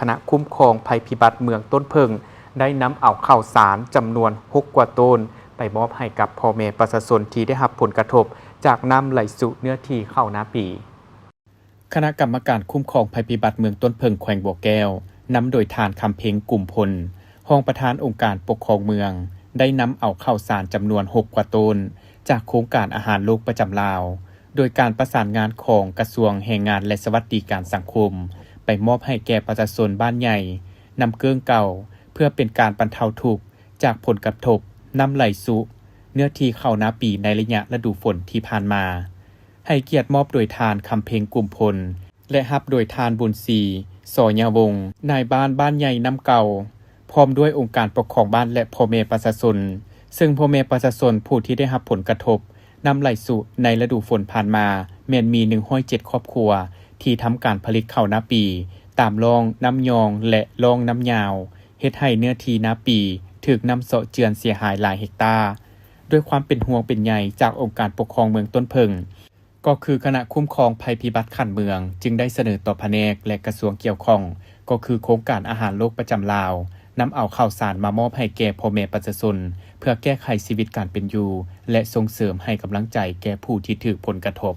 ຄະນະຄຸ້ມຄອງໄພພິບັດເມືອງຕົ້ນເຜິ້ງ ໄດ້ນຳເອົາເຂົ້າສານຈຳນວນຫົກກວ່າໂຕນ ໄປມອບໃຫ້ກັບພໍ່ແມ່ປະຊາຊົນທີ່ໄດ້ຮັບຜົນກະທົບຈາກນ້ຳໄຫຼຊຸເນື້ອທີ່ເຂົ້ານາປີ. ຄະນະກຳມະການຄຸ້ມຄອງໄພພິບັດເມືອງຕົ້ນເຜິ້ງ ແຂວງບໍ່ແກ້ວ ນຳໂດຍທ່ານ ຄຳເພັງ ກຸມພົນ ຮອງປະທານອົງການປົກຄອງເມືອງ ໄດ້ນຳເອົາເຂົ້າສານຈຳນວນຫົກກວ່າໂຕນ ຈາກໂຄງການອາຫານໂລກປະຈຳລາວ ໂດຍການປະສານງານຂອງກະຊວງແຮງງານ ແລະ ສະຫວັດດີການສັງຄົມ ໄປມອບໃຫ້ແກ່ປະຊາຊົນບ້ານໃຫຍ່ ນ້ຳເກີ້ງເກົ່າ ເພື່ອເປັນການບັນເທົາທຸກຈາກຜົນກະທົບນ້ຳໄຫຼຊຸເນື້ອທີ່ເຂົ້ານາປີໃນໄລຍະລະດູຝົນທີ່ຜ່ານມາ. ໃຫ້ກຽດມອບໂດຍທ່ານ ຄຳເພັງ ກຸມພົນ ແລະ ຮັບໂດຍທ່ານ ບຸນສີ ສໍຍາວົງ ນາຍບ້ານບ້ານໃຫຍ່ນ້ຳເກົ່າ ພ້ອມດ້ວຍອົງການປົກຄອງບ້ານ ແລະ ພໍ່ແມ່ປະຊາຊົນ, ເຊິ່ງພໍ່ແມ່ປະຊາຊົນຜູ້ທີ່ໄດ້ຮັບຜົນກະທົບນ້ຳໄຫຼຊຸໃນລະດູຝົນຜ່ານມາ ແມ່ນມີໜຶ່ງຮ້ອຍເຈັດຄອບຄົວ ທີ່ທຳການຜະລິດເຂົ້ານາປີ ຕາມຮ່ອງນ້ຳຍອງ ແລະ ຮ່ອງນ້ຳຍາວ ເຮັດໃຫ້ເນື້ອທີ່ນາປີຖືກນ້ຳເຊາະເຈື່ອນເສຍຫາຍຫຼາຍເຮັກຕາ. ດ້ວຍຄວາມເປັນຫ່ວງເປັນໃຍຈາກອົງການປົກຄອງເມືອງຕົ້ນເຜິ້ງ ກໍຄືຄະນະຄຸ້ມຄອງໄພພິບັດຂັ້ນເມືອງ ຈຶ່ງໄດ້ສະເໜີຕໍ່ພະແນກ ແລະ ກະຊວງກ່ຽວຂ້ອງ ກໍຄືໂຄງການອາຫານໂລກປະຈຳລາວ ນຳເອົາເຂົ້າສານມາມອບໃຫ້ແກ່ພໍ່ແມ່ປະຊາຊົນ ເພື່ອແກ້ໄຂຊີວິດການເປັນຢູ່ ແລະ ສົ່ງເສີມໃຫ້ກຳລັງໃຈແກ່ຜູ້ທີ່ຖືກຜົນກະທົບ.